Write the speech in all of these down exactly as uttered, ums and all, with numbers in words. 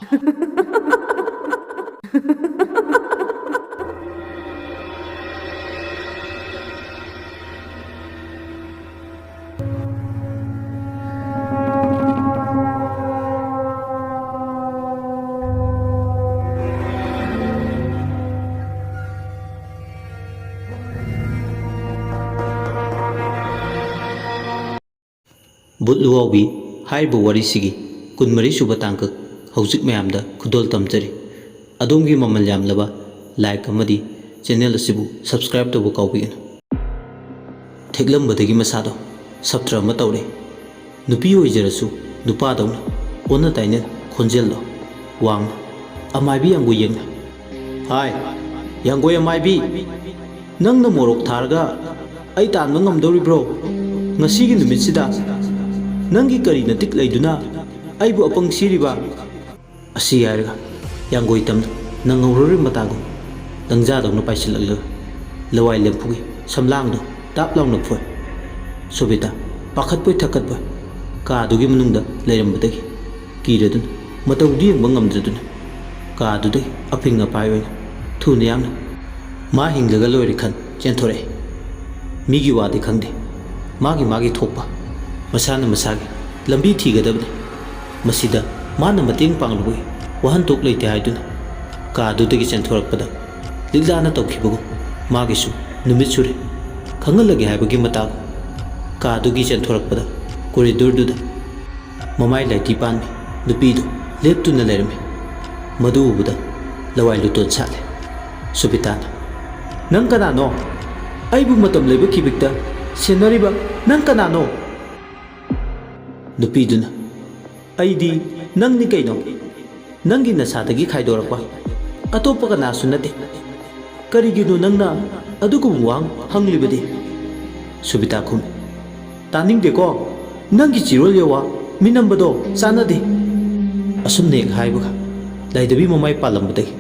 ꯕꯨꯠ ꯂꯨꯋꯥꯎꯕꯤ ꯍꯥꯏꯔꯤꯕ ꯋꯥꯔꯤꯁꯤꯒꯤ ꯀꯨꯟꯃꯔꯤ ꯁꯨꯕ ꯇꯥꯡꯀꯛ ꯍꯧꯖꯤꯛ ꯃꯌꯥꯝꯗ ꯈꯨꯗꯣꯜ ꯇꯝꯖꯔꯤ꯫ ꯑꯗꯣꯝꯒꯤ ꯃꯃꯜ ꯌꯥꯝꯂꯕ like ꯑꯃꯗꯤ channel ꯑꯁꯤꯕꯨ subscribe ꯇꯧꯕ ꯀꯥꯎꯕꯤꯒꯅꯨ꯫ ꯊꯦꯛꯂꯝꯕꯗꯒꯤ ꯃꯁꯥꯗꯣ ꯁꯥꯇ꯭ꯔ ꯑꯃ ꯇꯧꯔꯦ꯫ ꯅꯨꯄꯤ ꯑꯣꯏꯖꯔꯁꯨ ꯅꯨꯄꯥꯗꯧꯅ ꯑꯣꯟꯅ ꯇꯩꯅꯅ ꯈꯣꯟꯖꯦꯜꯗꯣ ꯋꯥꯡꯅ ꯑꯃꯥꯏꯕꯤ ꯌꯥꯡꯒꯣꯏ ꯌꯦꯡꯅ, "ꯍꯥꯏ, ꯌꯥꯡꯒꯣꯏ ꯑꯃꯥꯏꯕꯤ, ꯅꯪꯅ ꯃꯣꯔꯣꯛ ꯊꯥꯔꯒ ꯑꯩ ꯇꯥꯟꯕ ꯉꯝꯗꯧꯔꯤꯕ꯭ꯔꯣ? ꯉꯁꯤꯒꯤ ꯅꯨꯃꯤꯠꯁꯤꯗ ꯅꯪꯒꯤ ꯀꯔꯤ ꯅꯇꯤꯛ ꯂꯩꯗꯨꯅ ꯑꯩꯕꯨ ꯑꯄꯪ ꯁꯤꯔꯤꯕ?" ꯑꯁꯤ ꯍꯥꯏꯔꯒ ꯌꯥꯡꯒꯣꯏ ꯇꯝꯅ ꯅꯪꯍꯧꯔꯔꯣꯏ ꯃꯇꯥꯒꯨꯝ ꯂꯪꯖꯥꯗꯧꯅ ꯄꯥꯏꯁꯤꯜꯂꯛꯂꯒ ꯂꯋꯥꯏ ꯂꯦꯝꯐꯨꯒꯤ ꯁꯝꯂꯥꯡꯗꯨ ꯇꯥꯞ ꯂꯥꯎꯅ ꯐꯣꯏ꯫ ꯁꯣꯕꯤꯇꯥ ꯄꯥꯈꯠꯄꯣꯏ ꯊꯛꯀꯠꯄꯣꯏ ꯀꯥꯗꯨꯒꯤ ꯃꯅꯨꯡꯗ ꯂꯩꯔꯝꯕꯗꯒꯤ ꯀꯤꯔꯗꯨꯅ ꯃꯇꯧꯗꯨ ꯌꯦꯡꯕ ꯉꯝꯗ꯭ꯔꯗꯨꯅ ꯀꯥꯗꯨꯗꯒꯤ ꯑꯐꯤꯡ ꯑꯄꯥꯏ ꯑꯣꯏꯅ ꯊꯨꯅ ꯌꯥꯡꯅ ꯃꯥ ꯍꯤꯡꯂꯒ ꯂꯣꯏꯔꯦ ꯈꯟ ꯆꯦꯟꯊꯣꯔꯛꯏ꯫ ꯃꯤꯒꯤ ꯋꯥꯗꯤ ꯈꯪꯗꯦ, ꯃꯥꯒꯤ ꯃꯥꯒꯤ ꯊꯣꯛꯄ ꯃꯁꯥꯅ ꯃꯁꯥꯒꯤ ꯂꯝꯕꯤ ꯊꯤꯒꯗꯕꯅꯤ꯫ ꯃꯁꯤꯗ ꯃꯥꯅ ꯃꯇꯦꯡ ꯄꯥꯡꯂꯨꯕꯒꯤ ꯋꯥꯍꯟꯊꯣꯛ ꯂꯩꯇꯦ ꯍꯥꯏꯗꯨꯅ ꯀꯥꯗꯨꯗꯒꯤ ꯆꯦꯟꯊꯣꯔꯛꯄꯗ ꯂꯤꯛꯂꯥꯅ ꯇꯧꯈꯤꯕꯒꯨꯝ ꯃꯥꯒꯤꯁꯨ ꯅꯨꯃꯤꯠ ꯁꯨꯔꯦ꯫ ꯈꯪꯍꯜꯂꯒꯦ ꯍꯥꯏꯕꯒꯤ ꯃꯇꯥꯒꯨꯝ ꯀꯥꯗꯨꯒꯤ ꯆꯦꯟꯊꯣꯔꯛꯄꯗ ꯀꯣꯔꯤꯗꯣꯔꯗꯨꯗ ꯃꯃꯥꯏ ꯂꯥꯏꯇꯤ ꯄꯥꯟꯕꯤ ꯅꯨꯄꯤꯗꯨ ꯂꯦꯞꯇꯨꯅ ꯂꯩꯔꯝꯃꯤ꯫ ꯃꯗꯨ ꯎꯕꯗ ꯂꯋꯥꯏ ꯂꯨꯇꯣꯟ ꯁꯥꯠꯂꯦ꯫ ꯁꯨꯕꯤꯇꯥꯅ, "ꯅꯪ ꯀꯅꯥꯅꯣ? ꯑꯩꯕꯨ ꯃꯇꯝ ꯂꯩꯕ ꯈꯤꯕꯤꯛꯇ ꯁꯦꯟꯅꯔꯤꯕ ꯅꯪ ꯀꯅꯥꯅꯣ?" ꯅꯨꯄꯤꯗꯨꯅ, "ꯑꯩꯗꯤ ꯅꯪꯅꯤ ꯀꯩꯅꯣ꯫ ꯅꯪꯒꯤ ꯅꯁꯥꯗꯒꯤ ꯈꯥꯏꯗꯣꯔꯛꯄ ꯑꯇꯣꯞꯄ ꯀꯅꯥꯁꯨ ꯅꯠꯇꯦ꯫ ꯀꯔꯤꯒꯤꯅꯣ ꯅꯪꯅ ꯑꯗꯨꯒꯨꯝꯕ ꯋꯥꯍꯪ ꯍꯪꯂꯤꯕꯗꯤ?" ꯁꯨꯕꯤꯇꯥ ꯈꯨꯝꯃꯤ, "ꯇꯥꯅꯤꯡꯗꯦꯀꯣ꯫ ꯅꯪꯒꯤ ꯆꯤꯔꯣꯜ ꯌꯋꯥ ꯃꯤꯅꯝꯕꯗꯣ ꯆꯥꯟꯅꯗꯦ꯫" ꯑꯁꯨꯝꯅ ꯍꯦꯛ ꯍꯥꯏꯕꯒ ꯂꯥꯏꯗꯕꯤ ꯃꯃꯥꯏ ꯄꯥꯜꯂꯝꯕꯗꯒꯤ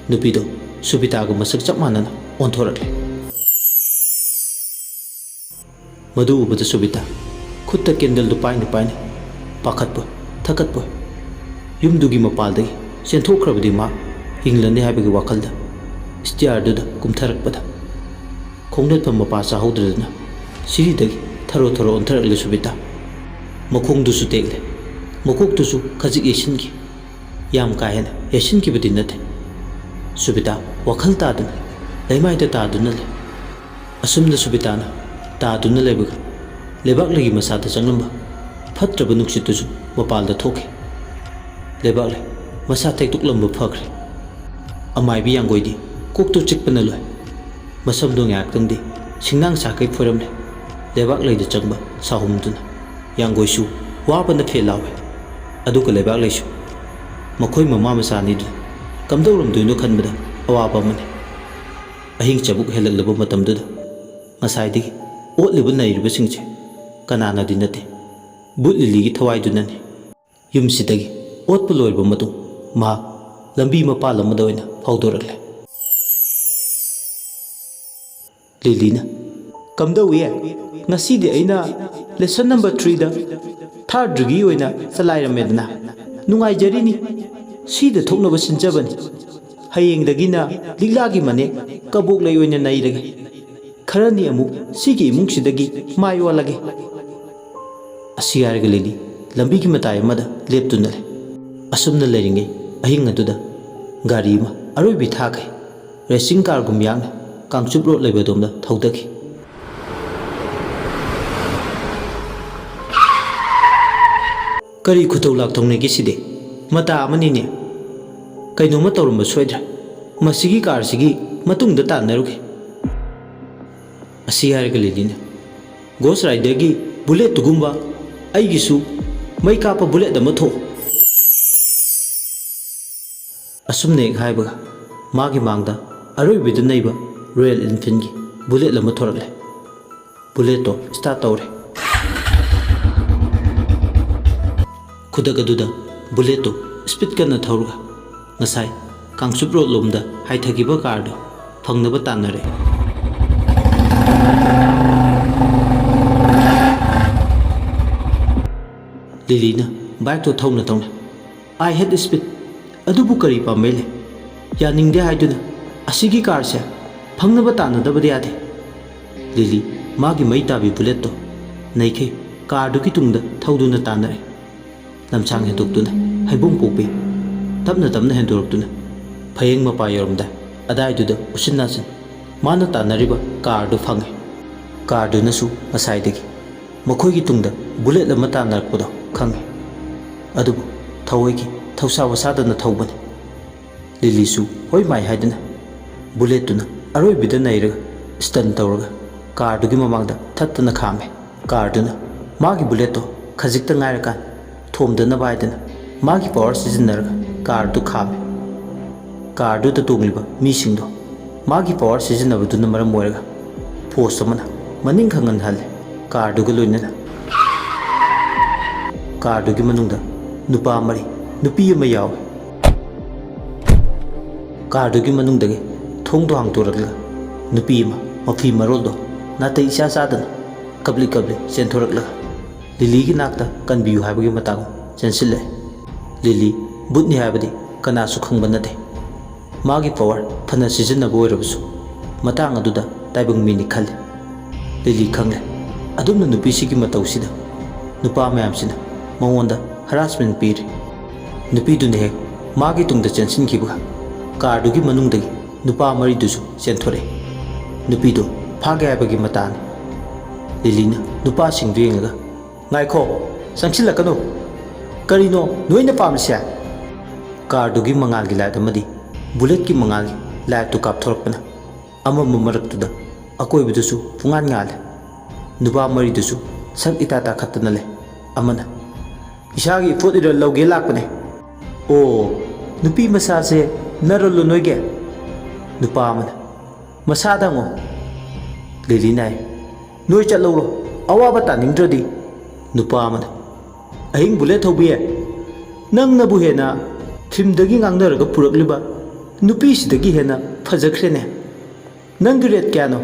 ꯅꯨꯄꯤꯗꯣ ꯁꯨꯕꯤꯇꯥꯒ ꯃꯁꯛ ꯆꯞ ꯃꯥꯟꯅꯅ ꯑꯣꯟꯊꯣꯔꯛꯂꯦ꯫ ꯃꯗꯨ ꯎꯕꯗ ꯁꯨꯕꯤꯇꯥ ꯈꯨꯠꯇ ꯀꯦꯟꯗꯜꯗꯨ ꯄꯥꯏꯅ ꯄꯥꯏꯅ ꯄꯥꯈꯠꯄ, ꯊꯛꯀꯠꯄ, ꯌꯨꯝꯗꯨꯒꯤ ꯃꯄꯥꯜꯗꯒꯤ ꯆꯦꯟꯊꯣꯛꯈ꯭ꯔꯕꯗꯤ ꯃꯍꯥꯛ ꯍꯤꯡꯂꯅꯤ ꯍꯥꯏꯕꯒꯤ ꯋꯥꯈꯜꯗ ꯁ꯭ꯇꯤꯌꯥꯔꯗꯨꯗ ꯀꯨꯝꯊꯔꯛꯄꯗ, ꯈꯣꯡꯅꯠꯐꯝ ꯃꯄꯥ ꯆꯥꯍꯧꯗ꯭ꯔꯗꯨꯅ ꯁꯤꯔꯤꯗꯒꯤ ꯊꯔꯣ ꯊꯔꯣ ꯑꯣꯟꯊꯔꯛꯂꯦ ꯁꯨꯕꯤꯇꯥ꯫ ꯃꯈꯣꯡꯗꯨꯁꯨ ꯇꯦꯛꯂꯦ, ꯃꯀꯣꯛꯇꯨꯁꯨ ꯈꯖꯤꯛ ꯌꯩꯁꯤꯟꯈꯤ꯫ ꯌꯥꯝ ꯀꯥ ꯍꯦꯟꯅ ꯌꯩꯁꯤꯟꯈꯤꯕꯗꯤ ꯅꯠꯇꯦ꯫ ꯁꯨꯕꯤꯇꯥ ꯋꯥꯈꯜ ꯇꯥꯗꯅ ꯂꯩꯃꯥꯏꯗ ꯇꯥꯗꯨꯅ ꯂꯩ꯫ ꯑꯁꯨꯝꯅ ꯁꯨꯕꯤꯇꯥꯅ ꯇꯥꯗꯨꯅ ꯂꯩꯕꯒ ꯂꯩꯕꯥꯛꯂꯩꯒꯤ ꯃꯁꯥꯗ ꯆꯪꯂꯝꯕ ꯐꯠꯇ꯭ꯔꯕ ꯅꯨꯡꯁꯤꯠꯇꯨꯁꯨ ꯃꯄꯥꯜꯗ ꯊꯣꯛꯈꯤ꯫ ꯂꯩꯕꯥꯛꯂꯩ ꯃꯁꯥ ꯇꯦꯛꯇꯣꯛꯂꯝꯕ ꯐꯈ꯭ꯔꯦ꯫ ꯑꯃꯥꯏꯕꯤ ꯌꯥꯡꯒꯣꯏꯗꯤ ꯀꯣꯛꯇꯨ ꯆꯤꯛꯄꯅ ꯂꯣꯏ꯫ ꯃꯁꯝꯗꯣ ꯉꯥꯏꯍꯥꯛꯇꯪꯗꯤ ꯁꯤꯡꯅꯥꯡ ꯁꯥꯈꯩ ꯐꯣꯏꯔꯝꯂꯦ꯫ ꯂꯩꯕꯥꯛꯂꯩꯗ ꯆꯪꯕ ꯁꯥꯍꯨꯝꯗꯨꯅ ꯌꯥꯡꯒꯣꯏꯁꯨ ꯋꯥꯕꯅ ꯐꯦꯜ ꯂꯥꯎꯏ꯫ ꯑꯗꯨꯒ ꯂꯩꯕꯥꯛꯂꯩꯁꯨ ꯃꯈꯣꯏ ꯃꯃꯥ ꯃꯆꯥ ꯑꯅꯤꯗꯨ ꯀꯝꯗꯧꯔꯝꯗꯣꯏꯅꯣ ꯈꯟꯕꯗ ꯑꯋꯥꯕ ꯑꯃꯅꯤ꯫ ꯑꯍꯤꯡ ꯆꯕꯨꯛ ꯍꯦꯜꯂꯛꯂꯕ ꯃꯇꯝꯗꯨꯗ ꯉꯁꯥꯏꯗꯒꯤ ꯑꯣꯠꯂꯤꯕ ꯅꯩꯔꯤꯕꯁꯤꯡꯁꯦ ꯀꯅꯥꯅꯗꯤ ꯅꯠꯇꯦ, ꯕꯨꯠ ꯂꯤꯂꯤꯒꯤ ꯊꯋꯥꯏꯗꯨꯅꯅꯤ꯫ ꯌꯨꯝꯁꯤꯗꯒꯤ ꯑꯣꯠꯄ ꯂꯣꯏꯔꯕ ꯃꯇꯨꯡ ꯃꯍꯥꯛ ꯂꯝꯕꯤ ꯃꯄꯥꯜ ꯑꯃꯗ ꯑꯣꯏꯅ ꯐꯥꯎꯗꯣꯔꯛꯂꯦ꯫ ꯂꯤꯂꯤꯅ, "ꯀꯝꯗꯧꯏ? ꯉꯁꯤꯗꯤ ꯑꯩꯅ ꯂꯦꯁꯟ ꯅꯝꯕꯔ ꯊ꯭ꯔꯤꯗ ꯊꯥꯔꯠ ꯗꯤꯒ꯭ꯔꯤ ꯑꯣꯏꯅ ꯆꯂꯥꯏꯔꯝꯃꯦꯗꯅ꯫ ꯅꯨꯡꯉꯥꯏꯖꯔꯤꯅꯤ꯫ ꯁꯤꯗ ꯊꯣꯛꯅꯕ ꯁꯤꯟꯖꯕꯅꯤ꯫ ꯍꯌꯦꯡꯗꯒꯤꯅ ꯂꯤꯛꯂꯥꯒꯤ ꯃꯅꯦꯛ ꯀꯕꯣꯛꯂꯩ ꯑꯣꯏꯅ ꯅꯩꯔꯒꯦ꯫ ꯈꯔꯅꯤ ꯑꯃꯨꯛ ꯁꯤꯒꯤ ꯏꯃꯨꯡꯁꯤꯗꯒꯤ ꯃꯥꯏ ꯑꯣꯜꯂꯒꯦ꯫" ꯑꯁꯤ ꯍꯥꯏꯔꯒ ꯂꯤꯂꯤ ꯂꯝꯕꯤꯒꯤ ꯃꯇꯥꯏ ꯑꯃꯗ ꯂꯦꯞꯇꯨꯅ ꯂꯩ꯫ ꯑꯁꯨꯝꯅ ꯂꯩꯔꯤꯉꯩ ꯑꯍꯤꯡ ꯑꯗꯨꯗ ꯒꯥꯔꯤ ꯑꯃ ꯑꯔꯣꯏꯕꯤ ꯊꯥꯈꯩ ꯔꯦꯁꯤꯡ ꯀꯥꯔꯒꯨꯝ ꯌꯥꯡꯅ ꯀꯥꯡꯆꯨꯞ ꯔꯣꯗ ꯂꯩꯕ ꯑꯗꯣꯝꯗ ꯊꯧꯗꯈꯤ꯫ "ꯀꯔꯤ ꯈꯨꯊꯧ ꯂꯥꯛꯊꯧꯅꯒꯦ ꯁꯤꯗꯤ? ꯃꯇꯥ ꯑꯃꯅꯤꯅꯦ꯫ ꯀꯩꯅꯣꯝꯃ ꯇꯧꯔꯝꯕ ꯁꯣꯏꯗ꯭ꯔꯦ꯫ ꯃꯁꯤꯒꯤ ꯀꯥꯔꯁꯤꯒꯤ ꯃꯇꯨꯡꯗ ꯇꯥꯟꯅꯔꯨꯒꯦ꯫" ꯑꯁꯤ ꯍꯥꯏꯔꯒ ꯂꯤꯂꯤꯅ, "ꯒꯣꯁ ꯔꯥꯏꯗꯔꯒꯤ ꯕꯨꯂꯦꯠꯇꯨꯒꯨꯝꯕ ꯑꯩꯒꯤꯁꯨ ꯃꯩ ꯀꯥꯞꯄ ꯕꯨꯂꯦꯠ ꯑꯃ ꯊꯣꯛ꯫" ꯑꯁꯨꯝꯅ ꯍꯦꯛ ꯍꯥꯏꯕꯒ ꯃꯥꯒꯤ ꯃꯥꯡꯗ ꯑꯔꯣꯏꯕꯤꯗ ꯅꯩꯕ ꯔꯣꯌꯦꯜ ꯏꯟꯐꯤꯜꯒꯤ ꯕꯨꯂꯦꯠ ꯑꯃ ꯊꯣꯔꯛꯂꯦ꯫ ꯕꯨꯂꯦꯠꯇꯣ ꯁ꯭ꯇꯥꯔꯠ ꯇꯧꯔꯦ꯫ ꯈꯨꯗꯛ ꯑꯗꯨꯗ ꯕꯨꯂꯦꯠꯇꯣ ꯁ꯭ꯄꯤꯗ ꯀꯟꯅ ꯊꯧꯔꯒ ꯉꯁꯥꯏ ꯀꯥꯡꯆꯨꯞ ꯔꯣꯗ ꯂꯣꯝꯗ ꯍꯥꯏꯊꯈꯤꯕ ꯀꯥꯔꯗꯣ ꯐꯪꯅꯕ ꯇꯥꯟꯅꯔꯦ꯫ ꯂꯤꯂꯤꯅ ꯕꯥꯏꯛꯇꯣ ꯊꯧꯅ ꯊꯧꯅ "I hate speed꯫ ꯑꯗꯨꯕꯨ ꯀꯔꯤ ꯄꯥꯝꯕꯩ ꯂꯩ? ꯌꯥꯅꯤꯡꯗꯦ ꯍꯥꯏꯗꯨꯅ ꯑꯁꯤꯒꯤ ꯀꯥꯔꯁꯦ ꯐꯪꯅꯕ ꯇꯥꯟꯅꯗꯕꯗꯤ ꯌꯥꯗꯦ꯫" ꯂꯤꯂꯤ ꯃꯥꯒꯤ ꯃꯩ ꯇꯥꯕꯤ ꯕꯨꯂꯦꯠꯇꯣ ꯅꯩꯈꯩ ꯀꯥꯔꯗꯨꯒꯤ ꯇꯨꯡꯗ ꯊꯧꯗꯨꯅ ꯇꯥꯟꯅꯔꯦ꯫ ꯂꯝꯁꯥꯡ ꯍꯦꯟꯗꯣꯛꯇꯨꯅ ꯍꯩꯕꯣꯡ ꯄꯣꯛꯄꯤ ꯇꯞꯅ ꯇꯞꯅ ꯍꯦꯟꯗꯣꯔꯛꯇꯨꯅ ꯐꯌꯦꯡ ꯃꯄꯥ ꯌꯧꯔꯝꯗꯥꯏ ꯑꯗꯥꯏꯗꯨꯗ ꯎꯆꯤꯟ ꯅꯥꯆꯤꯟ ꯃꯥꯅ ꯇꯥꯟꯅꯔꯤꯕ ꯀꯥꯔꯗꯨ ꯐꯪꯉꯦ꯫ ꯀꯥꯔꯗꯨꯅꯁꯨ ꯉꯁꯥꯏꯗꯒꯤ ꯃꯈꯣꯏꯒꯤ ꯇꯨꯡꯗ ꯕꯨꯂꯦꯠ ꯑꯃ ꯇꯥꯟꯅꯔꯛꯄꯗꯣ ꯈꯪꯉꯤ꯫ ꯑꯗꯨꯕꯨ ꯊꯑꯣꯏꯒꯤ ꯊꯧꯁꯥ ꯋꯥꯁꯥꯗꯅ ꯊꯧꯕꯅꯤ꯫ ꯂꯤꯂꯤꯁꯨ ꯍꯣꯏ ꯃꯥꯏ ꯍꯥꯏꯗꯨꯅ ꯕꯨꯂꯦꯠꯇꯨꯅ ꯑꯔꯣꯏꯕꯤꯗ ꯅꯩꯔꯒ ꯁ꯭ꯇꯟ ꯇꯧꯔꯒ ꯀꯥꯔꯗꯨꯒꯤ ꯃꯃꯥꯡꯗ ꯊꯠꯇꯅ ꯈꯥꯝꯃꯦ꯫ ꯀꯥꯔꯗꯨꯅ ꯃꯥꯒꯤ ꯕꯨꯂꯦꯠꯇꯣ ꯈꯖꯤꯛꯇ ꯉꯥꯏꯔꯀꯥꯟ ꯊꯣꯝꯗꯅꯕ ꯍꯥꯏꯗꯅ ꯃꯥꯒꯤ ꯄꯋꯥꯔ ꯁꯤꯖꯤꯟꯅꯔꯒ ꯀꯥꯔꯗꯨ ꯈꯥꯝꯃꯦ꯫ ꯀꯥꯔꯗꯨꯗ ꯇꯣꯡꯂꯤꯕ ꯃꯤꯁꯤꯡꯗꯣ ꯃꯥꯒꯤ ꯄꯋꯥꯔ ꯁꯤꯖꯤꯟꯅꯕꯗꯨꯅ ꯃꯔꯝ ꯑꯣꯏꯔꯒ ꯐꯣꯔꯁ ꯑꯃꯅ ꯃꯅꯤꯡ ꯈꯪꯍꯟꯍꯜꯂꯦ꯫ ꯀꯥꯔꯗꯨꯒ ꯂꯣꯏꯅꯅ ꯀꯥꯔꯗꯨꯒꯤ ꯃꯅꯨꯡꯗ ꯅꯨꯄꯥ ꯃꯔꯤ, ꯅꯨꯄꯤ ꯑꯃ ꯌꯥꯎꯏ꯫ ꯀꯥꯔꯗꯨꯒꯤ ꯃꯅꯨꯡꯗꯒꯤ ꯊꯣꯡꯗꯣ ꯍꯥꯡꯗꯣꯔꯛꯂꯒ ꯅꯨꯄꯤ ꯑꯃ ꯃꯐꯤ ꯃꯔꯣꯜꯗꯣ ꯅꯥꯇꯩ ꯏꯆꯥ ꯆꯥꯗꯅ ꯀꯞꯂꯤ ꯀꯞꯂꯤ ꯆꯦꯟꯊꯣꯔꯛꯂꯒ ꯂꯤꯂꯤꯒꯤ ꯅꯥꯛꯇ ꯀꯟꯕꯤꯌꯨ ꯍꯥꯏꯕꯒꯤ ꯃꯇꯥꯒꯨꯝ ꯆꯦꯟꯁꯤꯜꯂꯛꯑꯦ꯫ ꯂꯤꯂꯤ ꯕꯨꯠꯅꯤ ꯍꯥꯏꯕꯗꯤ ꯀꯅꯥꯁꯨ ꯈꯪꯕ ꯅꯠꯇꯦ꯫ ꯃꯥꯒꯤ ꯄꯋꯥꯔ ꯐꯅ ꯁꯤꯖꯤꯟꯅꯕ ꯑꯣꯏꯔꯕꯁꯨ ꯃꯇꯥꯡ ꯑꯗꯨꯗ ꯇꯥꯏꯕꯪ ꯃꯤꯅꯤ ꯈꯜꯂꯤ꯫ ꯂꯤꯂꯤ ꯈꯪꯂꯦ꯫ ꯑꯗꯨꯝꯅ ꯅꯨꯄꯤꯁꯤꯒꯤ ꯃꯇꯧꯁꯤꯗ ꯅꯨꯄꯥ ꯃꯌꯥꯝꯁꯤꯅ ꯃꯉꯣꯟꯗ ꯍꯔꯥꯁꯃꯦꯟ ꯄꯤꯔꯤ꯫ ꯅꯨꯄꯤꯗꯨꯅ ꯍꯦꯛ ꯃꯥꯒꯤ ꯇꯨꯡꯗ ꯆꯦꯟꯁꯤꯟꯈꯤꯕꯒ ꯀꯥꯔꯗꯨꯒꯤ ꯃꯅꯨꯡꯗꯒꯤ ꯅꯨꯄꯥ ꯃꯔꯤꯗꯨꯁꯨ ꯆꯦꯟꯊꯣꯔꯛꯏ꯫ ꯅꯨꯄꯤꯗꯨ ꯐꯥꯒꯦ ꯍꯥꯏꯕꯒꯤ ꯃꯇꯥꯅꯤ꯫ ꯂꯤꯂꯤꯅ ꯅꯨꯄꯥꯁꯤꯡꯗꯨ ꯌꯦꯡꯂꯒ, "ꯉꯥꯏꯈꯣ, ꯆꯪꯁꯤꯜꯂꯛꯀꯅꯨ꯫ ꯀꯔꯤꯅꯣ ꯅꯣꯏꯅ ꯄꯥꯝꯂꯤꯁꯦ?" ꯀꯥꯔꯗꯨꯒꯤ ꯃꯉꯥꯜꯒꯤ ꯂꯥꯏꯠ ꯑꯃꯗꯤ ꯕꯨꯂꯦꯠꯀꯤ ꯃꯉꯥꯜꯒꯤ ꯂꯥꯏꯠꯇꯨ ꯀꯥꯞꯊꯣꯔꯛꯄꯅ ꯑꯃꯝꯕ ꯃꯔꯛꯇꯨꯗ ꯑꯀꯣꯏꯕꯗꯨꯁꯨ ꯄꯨꯡꯉꯥꯟ ꯉꯥꯜꯂꯦ꯫ ꯅꯨꯄꯥ ꯃꯔꯤꯗꯨꯁꯨ ꯁꯛ ꯏꯇꯥ ꯇꯥꯈꯠꯇꯅ ꯂꯩ꯫ ꯑꯃꯅ, "ꯏꯁꯥꯒꯤ ꯏꯐꯣꯠ ꯏꯔꯣꯏ ꯂꯧꯒꯦ ꯂꯥꯛꯄꯅꯦ꯫" "ꯑꯣ, ꯅꯨꯄꯤ ꯃꯁꯥꯁꯦ ꯅꯔꯜꯂꯣ ꯅꯣꯏꯒꯤ?" ꯅꯨꯄꯥ ꯑꯃꯅ, "ꯃꯁꯥꯗ ꯍꯪꯉꯣ꯫" ꯂꯤꯂꯤꯅ ꯍꯥꯏ, "ꯅꯣꯏ ꯆꯠꯍꯧꯔꯣ, ꯑꯋꯥꯕ ꯇꯥꯅꯤꯡꯗ꯭ꯔꯗꯤ꯫" ꯅꯨꯄꯥ ꯑꯃꯅ, "ꯑꯍꯤꯡ ꯕꯨꯂꯦꯠ ꯊꯧꯕꯤ, ꯅꯪꯅꯕꯨ ꯍꯦꯟꯅ ꯐꯤꯜꯝꯗꯒꯤ ꯉꯥꯡꯅꯔꯒ ꯄꯨꯔꯛꯂꯤꯕ ꯅꯨꯄꯤꯁꯤꯗꯒꯤ ꯍꯦꯟꯅ ꯐꯖꯈ꯭ꯔꯦꯅꯦ꯫ ꯅꯪꯒꯤ ꯔꯦꯠ ꯀꯌꯥꯅꯣ?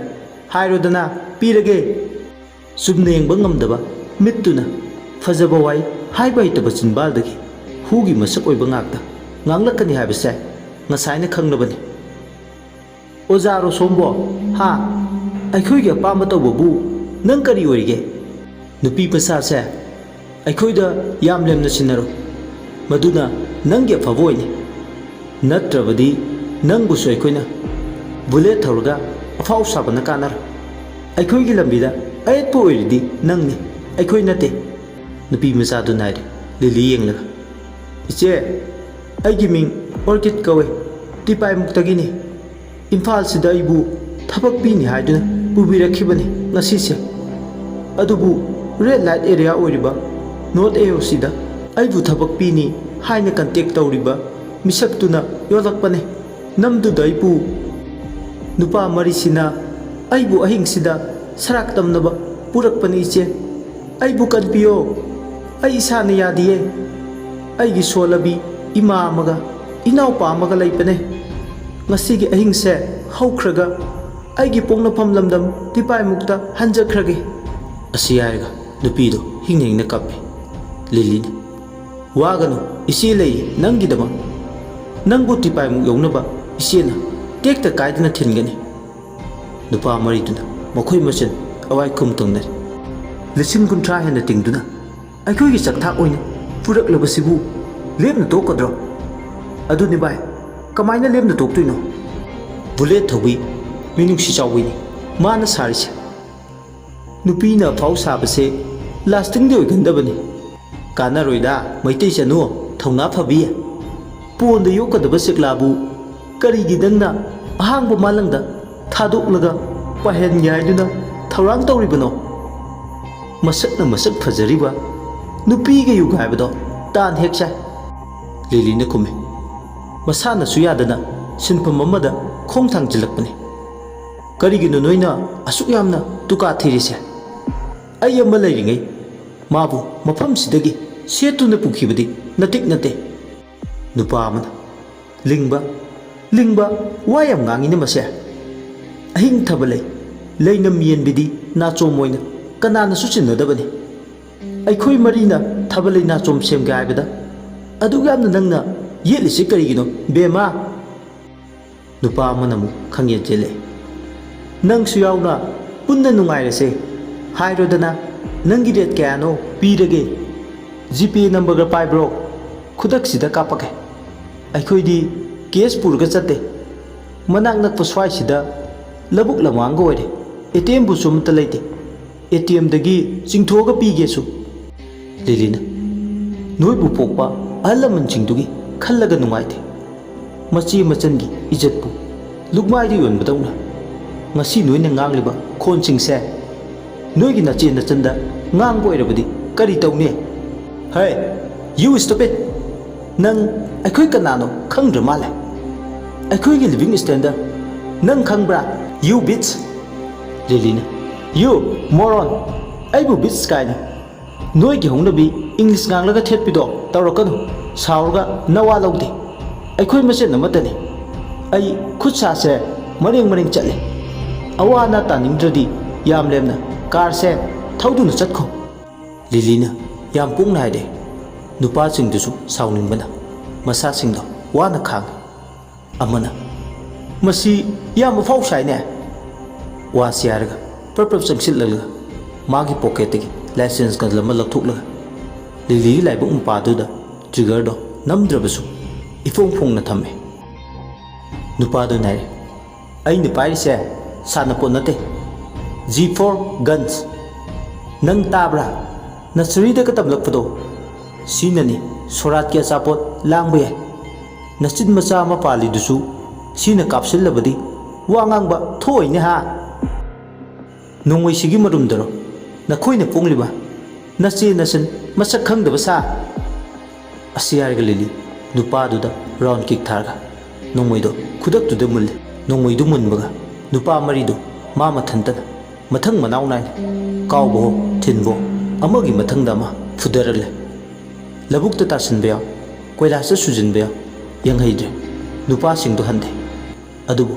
ꯍꯥꯏꯔꯣꯗꯅ, ꯄꯤꯔꯒꯦ꯫" ꯆꯨꯝꯅ ꯌꯦꯡꯕ ꯉꯝꯗꯕ ꯃꯤꯠꯇꯨꯅ ꯐꯖꯕ ꯋꯥꯍꯩ ꯍꯥꯏꯕ ꯍꯩꯇꯕ ꯆꯤꯟꯕꯥꯜꯗꯒꯤ ꯍꯨꯒꯤ ꯃꯁꯛ ꯑꯣꯏꯕ ꯉꯥꯛꯇ ꯉꯥꯡꯂꯛꯀꯅꯤ ꯍꯥꯏꯕꯁꯦ ꯉꯁꯥꯏꯅ ꯈꯪꯂꯕꯅꯤ꯫ "ꯑꯣꯖꯥꯔꯣ ꯁꯣꯝꯕꯣ? ꯍꯥ? ꯑꯩꯈꯣꯏꯒꯤ ꯑꯄꯥꯝꯕ ꯇꯧꯕꯕꯨ ꯅꯪ ꯀꯔꯤ ꯑꯣꯏꯔꯤꯒꯦ?" "ꯅꯨꯄꯤ ꯃꯆꯥꯁꯦ ꯑꯩꯈꯣꯏꯗ ꯌꯥꯝ ꯂꯦꯝꯅ ꯁꯤꯟꯅꯔꯣ꯫ ꯃꯗꯨꯅ ꯅꯪꯒꯤ ꯑꯐꯕ ꯑꯣꯏꯅꯤ꯫ ꯅꯠꯇ꯭ꯔꯕꯗꯤ ꯅꯪꯕꯨꯁꯨ ꯑꯩꯈꯣꯏꯅ ꯕꯨꯂꯦꯠ ꯊꯧꯔꯒ ꯑꯐꯥꯎ ꯁꯥꯕꯅ ꯀꯥꯟꯅꯔꯣꯏ꯫ ꯑꯩꯈꯣꯏꯒꯤ ꯂꯝꯕꯤꯗ ꯑꯌꯦꯠꯄ ꯑꯣꯏꯔꯤꯗꯤ ꯅꯪꯅꯤ, ꯑꯩꯈꯣꯏ ꯅꯠꯇꯦ"꯫ ꯅꯨꯄꯤ ꯃꯆꯥꯗꯨꯅ ꯍꯥꯏꯔꯦ ꯂꯤꯂꯤ ꯌꯦꯡꯂꯒ꯫ "ꯏꯆꯦ, ꯑꯩꯒꯤ ꯃꯤꯡ ꯑꯣꯔꯀꯤꯠ ꯀꯧꯋꯦ, ꯇꯤꯄꯥꯏꯃꯨꯛꯇꯒꯤꯅꯤ꯫ ꯏꯝꯐꯥꯜꯁꯤꯗ ꯑꯩꯕꯨ ꯊꯕꯛ ꯄꯤꯅꯤ ꯍꯥꯏꯗꯨꯅ ꯄꯨꯕꯤꯔꯛꯈꯤꯕꯅꯤ ꯉꯁꯤꯁꯦ꯫ ꯑꯗꯨꯕꯨ ꯔꯦꯗ ꯂꯥꯏꯠ ꯑꯦꯔꯤꯌꯥ ꯑꯣꯏꯔꯤꯕ ꯅꯣꯔꯠ ꯑꯦ ꯑꯣ ꯁꯤꯗ ꯑꯩꯕꯨ ꯊꯕꯛ ꯄꯤꯅꯤ ꯍꯥꯏꯅ ꯀꯟꯇꯦꯛ ꯇꯧꯔꯤꯕ ꯃꯤꯁꯛꯇꯨꯅ ꯌꯣꯜꯂꯛꯄꯅꯦ꯫ ꯅꯝꯗꯨꯗ ꯑꯩꯕꯨ ꯅꯨꯄꯥ ꯃꯔꯤꯁꯤꯅ ꯑꯩꯕꯨ ꯑꯍꯤꯡꯁꯤꯗ ꯁꯔꯥꯛ ꯇꯝꯅꯕ ꯄꯨꯔꯛꯄꯅꯤ ꯏꯆꯦ꯫ ꯑꯩꯕꯨ ꯀꯟꯕꯤꯌꯣ꯫ ꯑꯩ ꯏꯁꯥꯅ ꯌꯥꯗꯤꯌꯦ꯫ ꯑꯩꯒꯤ ꯁꯣꯜꯂꯕꯤ ꯏꯃꯥ ꯑꯃꯒ ꯏꯅꯥꯎꯄꯥ ꯑꯃꯒ ꯂꯩꯕꯅꯦ꯫ ꯉꯁꯤꯒꯤ ꯑꯍꯤꯡꯁꯦ ꯍꯧꯈ꯭ꯔꯒ ꯑꯩꯒꯤ ꯄꯣꯛꯅꯐꯝ ꯂꯝꯗꯝ ꯇꯤꯄꯥꯏꯃꯨꯛꯇ ꯍꯟꯖꯈ꯭ꯔꯒꯦ"꯫ ꯑꯁꯤ ꯍꯥꯏꯔꯒ ꯅꯨꯄꯤꯗꯣ ꯍꯤꯡꯅ ꯍꯤꯡꯅ ꯀꯞꯄꯤ꯫ ꯂꯤꯂꯤꯅ, "ꯋꯥꯒꯅꯨ, ꯏꯆꯦ ꯂꯩꯔꯤ ꯅꯪꯒꯤꯗꯃꯛ꯫ ꯅꯪꯕꯨ ꯇꯤꯄꯥꯏꯃꯨꯛ ꯌꯧꯅꯕ ꯏꯆꯦꯅ ꯇꯦꯛꯇ ꯀꯥꯏꯗꯅ ꯊꯤꯟꯒꯅꯤ"꯫ ꯅꯨꯄꯥ ꯃꯔꯤꯗꯨꯅ ꯃꯈꯣꯏ ꯃꯁꯦꯟ ꯑꯋꯥꯏꯈꯨꯝ ꯇꯧꯅꯔꯦ꯫ "ꯂꯤꯁꯤꯡ ꯀꯨꯟꯊ꯭ꯔꯥ ꯍꯦꯟꯅ ꯇꯤꯡꯗꯨꯅ ꯑꯩꯈꯣꯏꯒꯤ ꯆꯥꯛꯊꯥꯛ ꯑꯣꯏꯅ ꯄꯨꯔꯛꯂꯕꯁꯤꯕꯨ ꯂꯦꯝꯅ ꯇꯣꯛꯀꯗ꯭ꯔꯣ? ꯑꯗꯨꯅꯤ ꯚꯥꯏ, ꯀꯃꯥꯏꯅ ꯂꯦꯝꯅ ꯇꯣꯛꯇꯣꯏꯅꯣ?" ꯕꯨꯂꯦꯠ ꯊꯧꯕꯤ ꯃꯤꯅꯨꯡꯁꯤ ꯆꯥꯎꯕꯤꯅꯤ ꯃꯥꯅ ꯁꯥꯔꯤꯁꯦ꯫ ꯅꯨꯄꯤꯅ ꯑꯐꯥꯎ ꯁꯥꯕꯁꯦ ꯂꯥꯁꯇꯤꯡꯗꯤ ꯑꯣꯏꯒꯟꯗꯕꯅꯤ꯫ "ꯀꯥꯟꯅꯔꯣꯏꯗ, ꯃꯩꯇꯩ ꯆꯅꯨ, ꯊꯧꯅꯥ ꯐꯕꯤ꯫ ꯄꯣꯟꯗ ꯌꯣꯛꯀꯗꯕ ꯆꯦꯛꯂꯥꯕꯨ ꯀꯔꯤꯒꯤ ꯅꯪꯅ ꯑꯍꯥꯡꯕ ꯃꯥꯂꯪꯗ ꯊꯥꯗꯣꯛꯂꯒ ꯄꯥꯏꯍꯟꯒꯦ ꯍꯥꯏꯗꯨꯅ ꯊꯧꯔꯥꯡ ꯇꯧꯔꯤꯕꯅꯣ? ꯃꯁꯛꯅ ꯃꯁꯛ ꯐꯖꯔꯤꯕ ꯅꯨꯄꯤꯒ ꯌꯨꯒꯥꯏꯕꯗꯣ ꯇꯥꯟ ꯍꯦꯛ ꯆꯥꯏ"꯫ ꯂꯤꯂꯤꯅ ꯈꯨꯝꯃꯤ꯫ ꯃꯁꯥꯅꯁꯨ ꯌꯥꯗꯅ ꯁꯤꯟꯐꯝ ꯑꯃꯗ ꯈꯣꯡ ꯊꯥꯡꯖꯤꯜꯂꯛꯄꯅꯤ꯫ "ꯀꯔꯤꯒꯤꯅꯣ ꯅꯣꯏꯅ ꯑꯁꯨꯛ ꯌꯥꯝꯅ ꯇꯨꯀꯥ ꯊꯤꯔꯤꯁꯦ? ꯑꯩ ꯑꯃ ꯂꯩꯔꯤꯉꯩ ꯃꯥꯕꯨ ꯃꯐꯝꯁꯤꯗꯒꯤ ꯁꯦꯠꯇꯨꯅ ꯄꯨꯈꯤꯕꯗꯤ ꯅꯇꯤꯛ ꯅꯠꯇꯦ"꯫ ꯅꯨꯄꯥ ꯑꯃꯅ, "ꯂꯤꯡꯕ, ꯂꯤꯡꯕ, ꯋꯥ ꯌꯥꯝ ꯉꯥꯡꯉꯤꯅ ꯃꯁꯦ꯫ ꯑꯍꯤꯡ ꯊꯕ ꯂꯩ, ꯂꯩꯅꯝ ꯌꯦꯟꯕꯤꯗꯤ ꯅꯥꯆꯣꯝ ꯑꯣꯏꯅ ꯀꯅꯥꯅꯁꯨ ꯆꯤꯟꯅꯗꯕꯅꯤ꯫ ꯑꯩꯈꯣꯏ ꯃꯔꯤꯅ ꯊꯕ ꯂꯩ ꯅꯥꯆꯣꯝ ꯁꯦꯝꯒꯦ ꯍꯥꯏꯕꯗ "ꯑꯗꯨꯛ ꯌꯥꯝꯅ ꯅꯪꯅ ꯌꯦꯠꯂꯤꯁꯤ ꯀꯔꯤꯒꯤꯅꯣ, ꯕꯦꯝꯃ?" ꯅꯨꯄꯥ ꯑꯃꯅ ꯑꯃꯨꯛ ꯈꯪꯌꯦꯠ ꯌꯦꯠꯂꯛꯑꯦ꯫ "ꯅꯪꯁꯨ ꯌꯥꯎꯅ ꯄꯨꯟꯅ ꯅꯨꯡꯉꯥꯏꯔꯁꯦ꯫ ꯍꯥꯏꯔꯣꯗꯅ, ꯅꯪꯒꯤ ꯔꯦꯠ ꯀꯌꯥꯅꯣ ꯄꯤꯔꯒꯦ? ꯖꯤꯄꯦ ꯅꯝꯕꯔꯒ ꯄꯥꯏꯕ꯭ꯔꯣ? ꯈꯨꯗꯛꯁꯤꯗ ꯀꯥꯞꯄꯛꯀꯦ꯫ ꯑꯩꯈꯣꯏꯗꯤ ꯀꯦꯁ ꯄꯨꯔꯒ ꯆꯠꯇꯦ꯫ ꯃꯅꯥꯛ ꯅꯛꯄ ꯁ꯭ꯋꯥꯏꯁꯤꯗ ꯂꯧꯕꯨꯛ ꯂꯝꯍꯥꯡꯒ ꯑꯣꯏꯔꯦ꯫ ꯑꯦ ꯇꯤ ꯑꯦꯝꯕꯨꯁꯨ ꯑꯃꯠꯇ ꯂꯩꯇꯦ꯫ A T ꯑꯦꯝꯗꯒꯤ ꯆꯤꯡꯊꯣꯛꯑꯒ ꯄꯤꯒꯦꯁꯨ꯫" ꯂꯤꯂꯤꯅ, "ꯅꯣꯏꯕꯨ ꯄꯣꯛꯄ ꯑꯍꯜ ꯂꯃꯟꯁꯤꯡꯗꯨꯒꯤ ꯈꯜꯂꯒ ꯅꯨꯡꯉꯥꯏꯇꯦ꯫ ꯃꯆꯦ ꯃꯆꯟꯒꯤ ꯏꯖꯠꯄꯨ ꯂꯨꯛꯃꯥꯏꯗ ꯌꯣꯟꯕꯗꯧꯅ꯫ ꯉꯁꯤ ꯅꯣꯏꯅ ꯉꯥꯡꯂꯤꯕ ꯈꯣꯟꯁꯤꯡꯁꯦ ꯅꯣꯏꯒꯤ ꯅꯆꯦ ꯅꯆꯟꯗ ꯉꯥꯡꯕ ꯑꯣꯏꯔꯕꯗꯤ ꯀꯔꯤ ꯇꯧꯅꯤ?" "Hey, you stupid! ꯅꯪ ꯑꯩꯈꯣꯏ ꯀꯅꯥꯅꯣ ꯈꯪꯗ꯭ꯔ ꯃꯥꯜꯂꯦ꯫ ꯑꯩꯈꯣꯏꯒꯤ ꯂꯤꯚꯤꯡ ꯁ꯭ꯇꯦꯟꯗꯔ ꯅꯪ ꯈꯪꯕ꯭ꯔꯥ? You bitch!" ꯂꯤꯂꯤꯅ, "You moron! ꯑꯩꯕꯨ bitch ꯀꯥꯏꯅ ꯅꯣꯏꯒꯤ ꯍꯧꯅꯕꯤ ꯏꯪꯂꯤꯁ ꯉꯥꯡꯂꯒ ꯊꯦꯠꯄꯤꯗꯣ ꯇꯧꯔꯛꯀꯅꯨ꯫ ꯁꯥꯎꯔꯒ ꯅꯋꯥ ꯂꯧꯗꯦ꯫ ꯑꯩꯈꯣꯏ ꯃꯁꯦꯟ ꯑꯃꯠꯇꯅꯤ꯫ ꯑꯩ ꯈꯨꯠ ꯁꯥꯁꯦ ꯃꯔꯦꯡ ꯃꯔꯦꯡ ꯆꯠꯂꯦ꯫ ꯑꯋꯥ ꯑꯅꯥ ꯇꯥꯅꯤꯡꯗ꯭ꯔꯗꯤ ꯌꯥꯝ ꯂꯦꯝꯅ ꯀꯥꯔꯁꯦ ꯊꯧꯗꯨꯅ ꯆꯠꯈꯣ꯫" ꯂꯤꯂꯤꯅ ꯌꯥꯝ ꯄꯣꯡꯅ ꯍꯥꯏꯔꯦ꯫ ꯅꯨꯄꯥꯁꯤꯡꯗꯨꯁꯨ ꯁꯥꯎꯅꯤꯡꯕꯅ ꯃꯁꯥꯁꯤꯡꯗꯣ ꯋꯥꯅ ꯈꯥꯡꯉꯤ꯫ ꯑꯃꯅ, "ꯃꯁꯤ ꯌꯥꯝ ꯑꯐꯥꯎ ꯁꯥꯏꯅꯦ!" ꯋꯥꯁꯤ ꯍꯥꯏꯔꯒ ꯄ꯭ꯔꯞ ꯄ꯭ꯔꯞ ꯆꯪꯁꯤꯜꯂꯒ ꯃꯥꯒꯤ ꯄꯣꯀꯦꯠꯇꯒꯤ ꯂꯥꯏꯁꯦꯟꯁ ꯀꯥꯔꯗ ꯑꯃ ꯂꯧꯊꯣꯛꯂꯒ ꯂꯤꯂꯤꯒꯤ ꯂꯥꯏꯕꯛ ꯃꯄꯥꯗꯨꯗ ꯇ꯭ꯔꯤꯒꯔꯗꯣ ꯅꯝꯗ꯭ꯔꯕꯁꯨ ꯏꯐꯣꯡ ꯐꯣꯡꯅ ꯊꯝꯃꯦ꯫ ꯅꯨꯄꯥꯗꯨꯅ ꯍꯥꯏꯔꯦ, "ꯑꯩꯅ ꯄꯥꯏꯔꯤꯁꯦ ꯁꯥꯟꯅꯄꯣꯠ ꯅꯠꯇꯦ꯫ G for guns꯫ ꯅꯪ ꯇꯥꯕ꯭ꯔꯥ? ꯅꯁꯔꯤꯗꯒ ꯇꯝꯂꯛꯄꯗꯣ꯫ ꯁꯤꯅꯅꯤ ꯁꯣꯔꯥꯠꯀꯤ ꯑꯆꯥꯄꯣꯠ ꯂꯥꯡꯕ ꯌꯥꯏ꯫ ꯅꯆꯤꯟ ꯃꯆꯥ ꯑꯃ ꯄꯥꯜꯂꯤꯗꯨꯁꯨ ꯁꯤꯅ ꯀꯥꯞꯁꯤꯜꯂꯕꯗꯤ ꯋꯥ ꯉꯥꯡꯕ ꯊꯣꯛꯑꯣꯏꯅꯦ ꯍꯥ? ꯅꯣꯡꯃꯩꯁꯤꯒꯤ ꯃꯔꯨꯝꯗꯔꯣ ꯅꯈꯣꯏꯅ ꯄꯣꯡꯂꯤꯕ? ꯅꯆꯦ ꯅꯆꯟ ꯃꯁꯛ ꯈꯪꯗꯕ ꯁꯥ?" ꯑꯁꯤ ꯍꯥꯏꯔꯒ ꯂꯤꯂꯤ ꯅꯨꯄꯥꯗꯨꯗ ꯔꯥꯎꯟ ꯀꯤꯛ ꯊꯥꯔꯒ ꯅꯣꯡꯃꯩꯗꯣ ꯈꯨꯗꯛꯇꯨꯗ ꯃꯨꯜꯂꯦ꯫ ꯅꯣꯡꯃꯩꯗꯨ ꯃꯨꯟꯕꯒ ꯅꯨꯄꯥ ꯃꯔꯤꯗꯨ ꯃꯥ ꯃꯊꯟꯇꯅ ꯃꯊꯪ ꯃꯅꯥꯎ ꯅꯥꯏꯅ ꯀꯥꯎꯕꯍꯣ ꯊꯤꯟꯕꯣ ꯑꯃꯒꯤ ꯃꯊꯪꯗ ꯑꯃ ꯐꯨꯗꯔꯛꯂꯦ꯫ ꯂꯧꯕꯨꯛꯇ ꯇꯥꯁꯤꯟꯕ ꯌꯥꯎ, ꯀꯣꯏꯂꯥꯁꯇ ꯁꯨꯖꯤꯟꯕ ꯌꯥꯎ, ꯌꯦꯡꯍꯩꯗ꯭ꯔꯦ꯫ ꯅꯨꯄꯥꯁꯤꯡꯗꯨ ꯍꯟꯗꯦ꯫ ꯑꯗꯨꯕꯨ